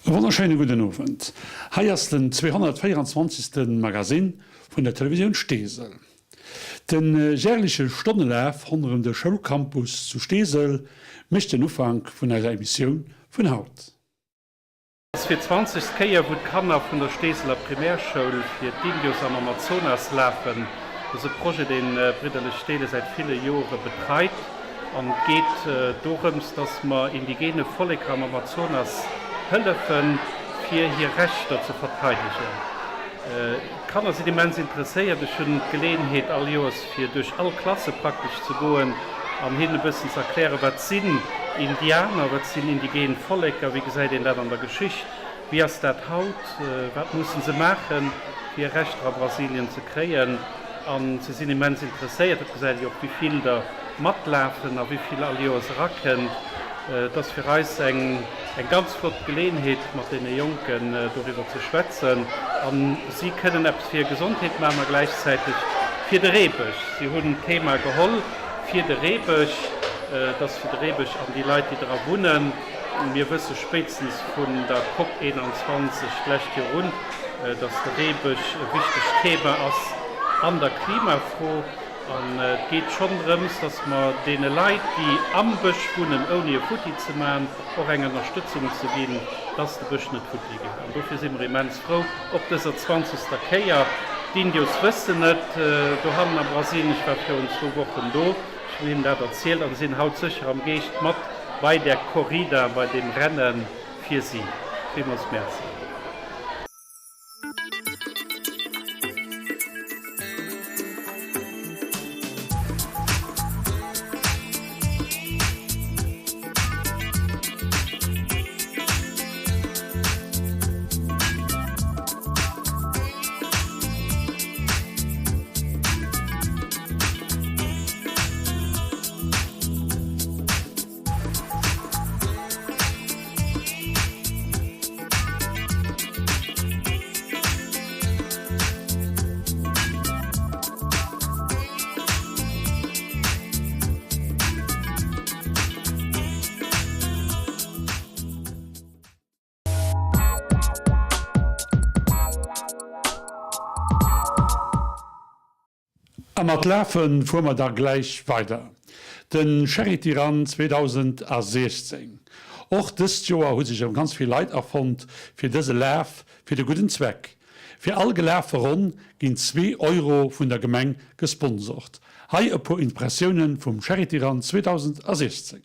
E wonnerschéine gudden Owend. Hei ass den 224. Magazine vun der Televisioun Steesel. De järleche Stonnelaf ronderëm de Schoulcampus zu Steesel mécht den Ufank vun eiser Emissioun vun haut. Et ass fir d'zwanzegst Kéier, wou d'Kanner vun der Steeseler Primärschoul fir d'Indios am Amazonas lafen. Dat ass e Projet, deen Bridderlech Steele säit ville Jore betreit. An et geet dorëms, dass mer indigene Volleker am Amazonas hëllefen, fir hir Rechter ze verteidegen. D'Kanner sinn immens interesséiert. Ech hunn d'Geleeënheet all Joers fir duerch all Klasse praktesch ze goen an hinnen e bëssen ze erklären, wat sinn Indianer, wat sinn indigen Volleker, wéi gesäit een dat an der Geschicht, wéi ass dat haut, wat mussen se maachen, fir Rechter a Brasilien ze kréien. A se sinn immens interesséiert. Dat gesäit ee och, wéi vill der matlafen a wéi vill all Joers erakënnt. Et ass fir eis eng ganz flott Geleeënheet, mat deene Jonken doriwwer ze schwätzen. A si kënnen eppes fir hir Gesondheet maachen a gläichzäiteg fir de Reebësch. Si hunn d'Thema geholl fir de Reebësch. Et ass fir de Reebësch an déi Leit, déi dra wunnen. Mir wësse spéitstens vun der Cop 21 d'lescht Joer un, dass de Reebësch e wichtegt Thema ass an der Klimafro. An et geet schonn drëms, dass mer deene Leit, déi am Bësch wunnen, ouni e futti ze maachen, och eng Ënnerstëtzung ze ginn, dass de Bësch net futti geet. An dofir si mer immens frou op dëser zwanzegster Kéier. D'Indios wëssen et dohannen a Brasilien. Ech war virun zwou Wochen do, ech hunn hinnen dat erzielt an sinn haut sécher am Geescht mat bei där Corrida, bei deem Renne fir si. Villmools Merci. A mat Lafe fuer mer da gläich weider. Den Charity Run 2016. Och dëst Joer hu sech erëm ganz vill Leit afonnt fir dëse Laf fir de gudden Zweck. Fir all gelafe Ronn ginn zwee Euro vun der Gemeng gesponsort. Hei e puer Impressiounen vum Charity Run 2016.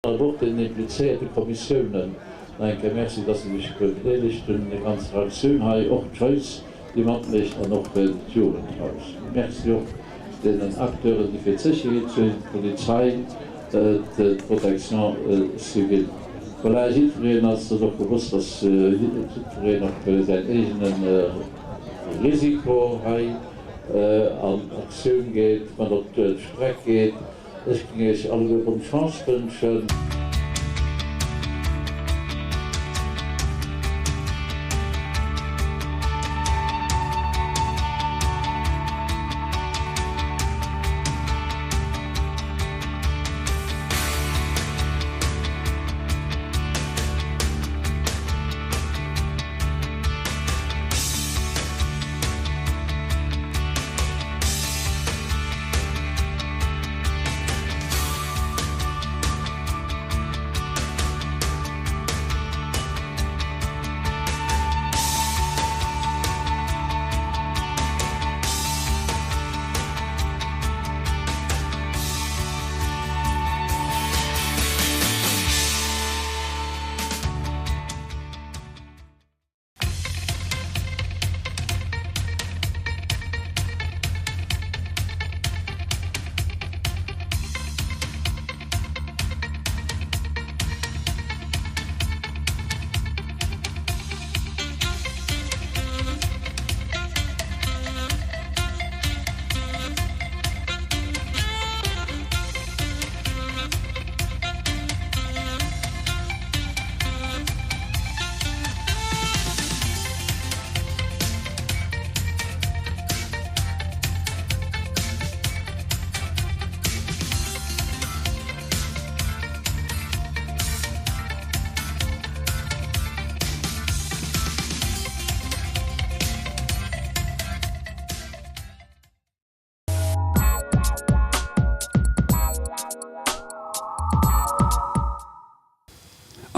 An och deenen implizéierte Kommissiounen nach eng Kéier Merci, dass se sech bedeelegt hunn, déi ganz Fraktioun hei, och d'Joyce, déi matmécht, an och d'Jugendhaus. Merci och deenen Acteuren, déi fir d'Sécherheet suergen, d'Polizei, d'Protection civile. Voilà, jiddwereen ass sech och bewosst, dass jiddwereen op säin eegene Risiko hei an Aktioun geet, mat op d'Streck geet. Ech géing iech alleguer bonne Chance wënschen.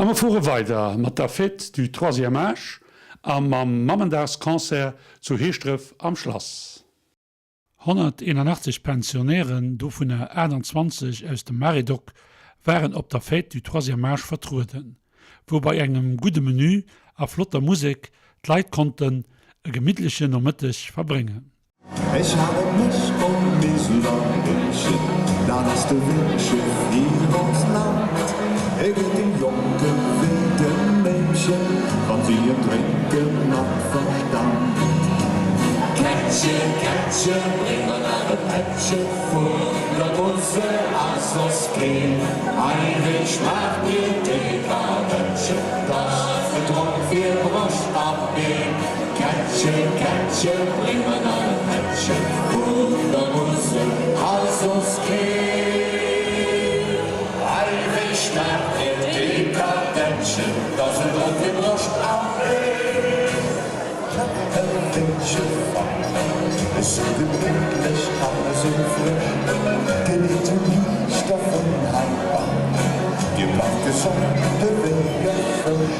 A mer fuere weider mat der Fête du Troisième Âge a mam Mammendagsconcert zu Heeschdref am Schlass. 181 Pensionnairen, dovunner 28 aus dem Maredoc, waren op der Fête du Troisième Âge vertrueden, wou bei engem gudde Menü a flotter Musek d'Leit konnten e gemittlechen Nomëtteg verbréngen. Ech hale mech um Miseler Wénchen, dat ass de Wénche fir ons Land. E gëtt dem Jonke wéi dem Meedchen, wann si en drénke mat Verstand. Kättche, Kättche, bréng mer nach e Pättche vun der Musel a soss keen. Ei, wéi schmaacht mir d'Dekadettche, 't ass e Dronk fir Broscht a Been. Kättche, Kättche, bréng mer nach e Pättche vun der Musel a soss keen. Ei, wéi schmaacht mir d'Dekadettchen, 't ass e Dronk fir Broscht a Been. D'Wéngche feiert esou gemittlech an esou frësch, geneet um Liichter vun heibann. Dir bleift gesond, de Wéi e Fësch,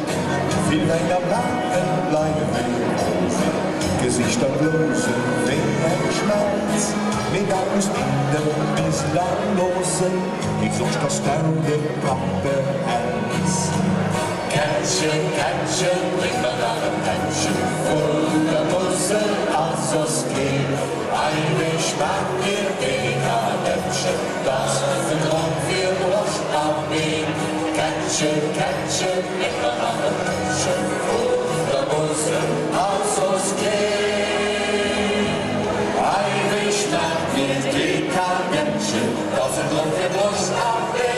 vill Wäin am Magen leie wéi Rosen, d'Gesichter blousen wéi eng Schmelz, mee dat muss een dem Miseler loossen, dee soss ass d'Auge Pappe-Hänz. Kättchen, Kättchen, bréng mer nach e Pättchen vun der Musel a soss keen. Ei, wéi schmaacht dir Dekadettchen, 't ass en Dronk fir Broscht a Been. Kättchen, Kättchen, bréng mer nach e Pättchen vun der Musel a soss keen. Ei, wéi schmaacht dir Dekadettchen, 't ass en Dronk fir Broscht a Been.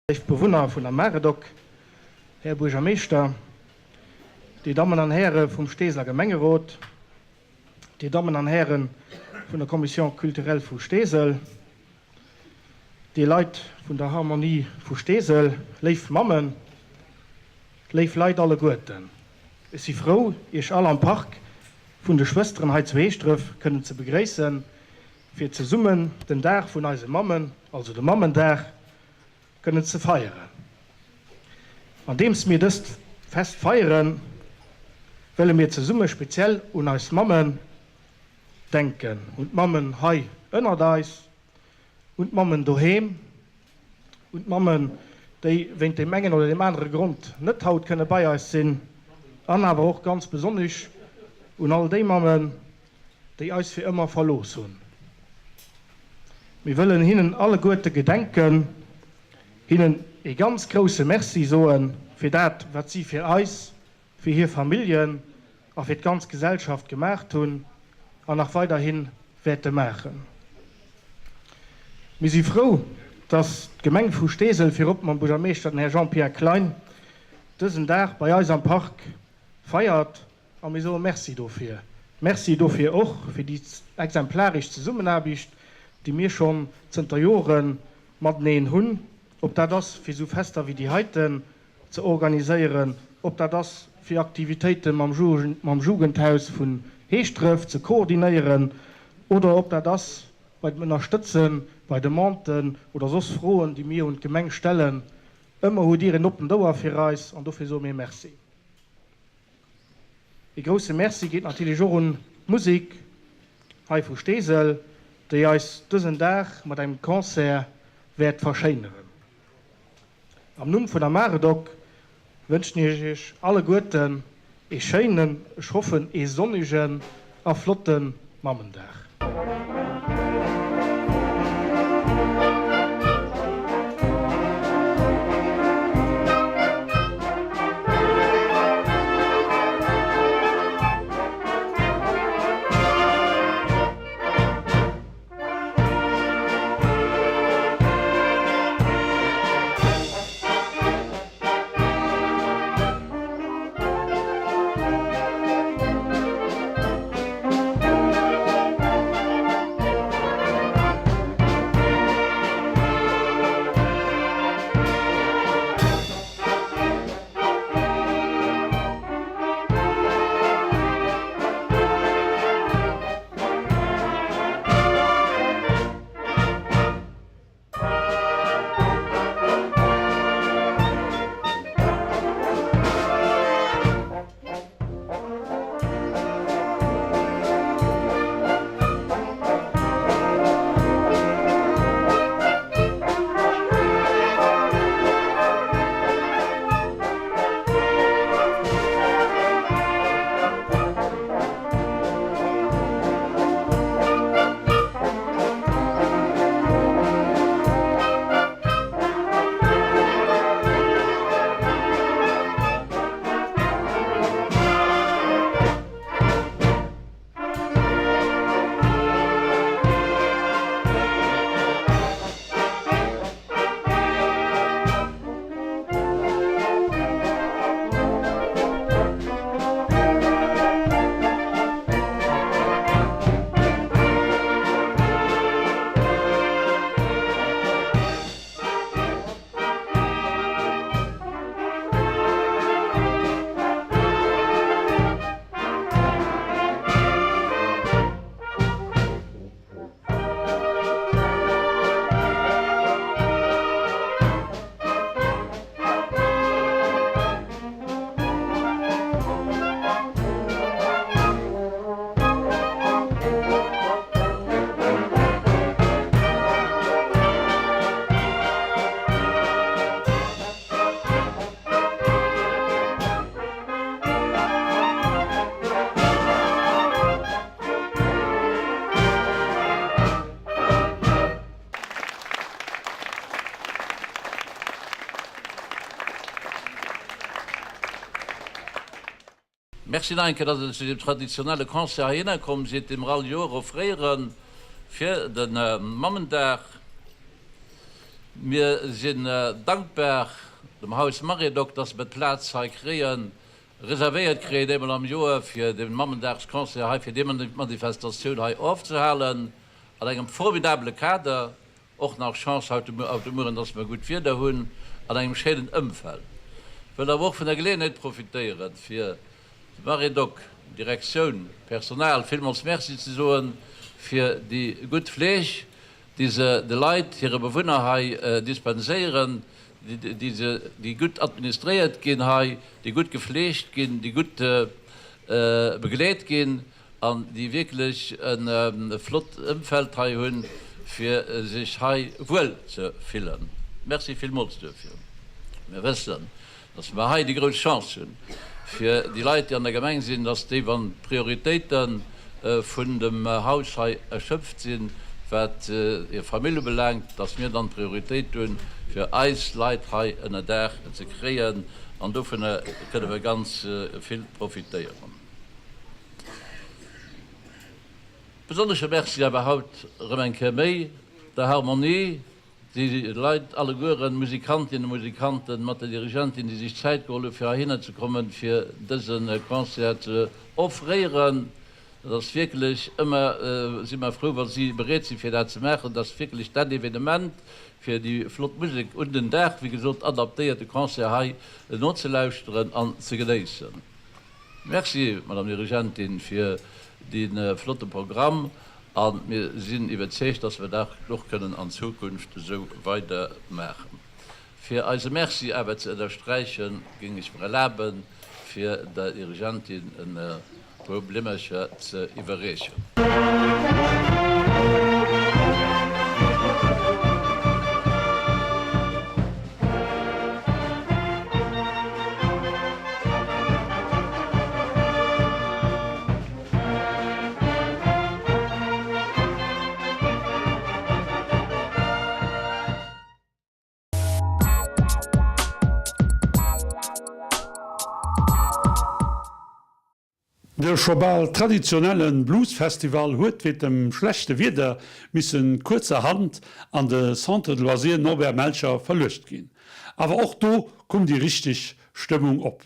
Léif Bewunner vun der Maredoc, Här Buergermeeschter, Dir Dammen an Häre vum Steeseler Gemengerot, Dir Dammen an Häre vun der Commission culturelle vu Steesel, Dir Leit vun der Harmonie vu Steesel, léif Mammen, léif Leit alleguerten. Ech si frou, Iech all am Park vun de Schwësteren hei zu Heeschdref kënnen ze begréissen, fir zesummen den Dag vun eise Mammen, also de Mammendag, kënnen ze feieren. Andeems mir dëst Fest feieren, wëlle mir zesumme speziell un eis Mammen denken, un d'Mammen hei ënnert eis, un d'Mammen doheem, un d'Mammen, déi wéint deem engen oder deem anere Grond net haut kënne bei eis sinn, an awer och ganz besonnesch un all déi Mammen, déi eis fir ëmmer verlooss hunn. Mir wëllen hinnen alleguerte gedenken, hinnen ee ganz grousse Merci soe fir dat, wat si fir eis, fir hir Familljen a fir d'ganz Gesellschaft gemaacht hunn an nach weiderhi wäerte maachen. Mir si frou, dass d'Gemeng vu Steesel, virop mam Buergermeeschter, den Här Jean-Pierre Klein, dësen Dag bei eis am Park feiert a mir soe Merci dofir. Merci dofir och fir déi exemplaresch Zesummenaarbecht, déi mir schonn zënter Jore mateneen hunn, ob dat ass fir esou Fester wéi déi heiten ze organiséieren, ob dat ass fir Aktivitéite mam Jugendhaus vun Heeschdref ze koordinéieren oder ob dat ass bei dem Ënnerstëtze bei Demanden oder soss Froen, déi mir un d'Gemeng stellen. Ëmmer hutt Dir en oppent Ouer fir eis an dofir soe mir Merci. Ee grousse Merci geet natierlech och un d'Musek hei vu Steesel, déi eis dësen Dag mat engem Concert wäert verschéineren. Am Numm vun der Maredoc wënschen ech iech alleguerten ee schéinen, ech hoffen ee sonnegen a flotte Mammendag. Merci nach eng Kéier, dass Der zu deem traditionelle Concert heihinner komm sidd, dee mer all Joer offréiere fir de Mammendag. Mir sinn dankbar dem Haus Maredoc, dass mer d'Plaz hei kréien, reservéiert kréien, eemol am Joer fir de Mammendagsconcert hei, fir déi Manifestatioun hei ofzehalen an engem formidabele Kader. Och nach Chance haut de Mueren, dass mer gutt Wieder hunn an engem schéinen Ëmfeld. Wëll awer och vun der Geleeënheet profitéieren, fir dem Maredoc, Direktioun, Personal villmools Merci ze soen fir déi gutt Fleeg, déi se de Leit, hire Bewunner hei dispenséieren, déi se, déi gutt administréiert ginn hei, déi gutt gefleegt ginn, déi gutt begleet ginn. An déi wierklech e flott Ëmfeld hei hunn, fir sech hei wuel ze fillen. Merci villmools duerfir. Mir wëssen, dass mer hei déi grouss Chance hunn, fir déi Leit, déi an der Gemeng sinn, dass déi, wann d'Prioritéiten. vun dem Haus hei erschöpft sinn, wat hir Famill ubelaangt, dass mir dann d'Prioritéit hunn, fir eis Leit hei ënner Daach ze kréien, an dovunner kënne mer ganz vill profitéieren. Besonnesche Merci awer haut erëm eng Kéier méi der Harmonie, déi Leit allegueren, Musikantinnen a Musikanten, mat der Dirigentin, déi sech Zäit geholl hu fir heihinner ze kommen, fir dëse Concert ze offréieren. Dat ass wierklech ëmmer, si mer frou, wa si bereet sinn, fir dat ze maachen. Dat ass wierklech dat Evenement, fir déi flott Musek un den Dag, wéi gesot, adaptéiert de Concert hei nozelauschteren an ze genéissen. Merci, Madame Dirigentin, fir dee flotte Programm a mir sinn iwwerzeegt, dass mer dat och kënnen an Zukunft esou weidermaachen. Fir eise Merci awer ze ënnersträichen, géing ech mer erlaben, fir der Dirigentin e puer Blimmercher ze iwwerreechen. De scho bal traditionelle Bluesfestival huet wéint dem schlechte Wieder missen kuerzerhand an de Centre de Loisirs Norbert Melcher verluecht ginn. Awer och do koum déi richteg Stëmmung op.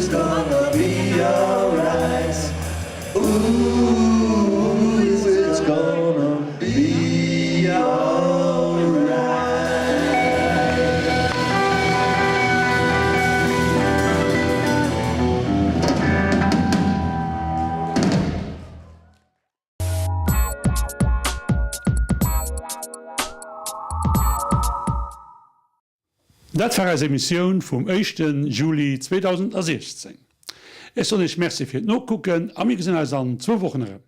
It's gonna be alright Ooh, it's gonna be alright. Dat war eis Emissioun vum éischten Juli 2016. Ech soen iech Merci fir d'Nokucken a mir gesinn eis an zwou Wochen erëm.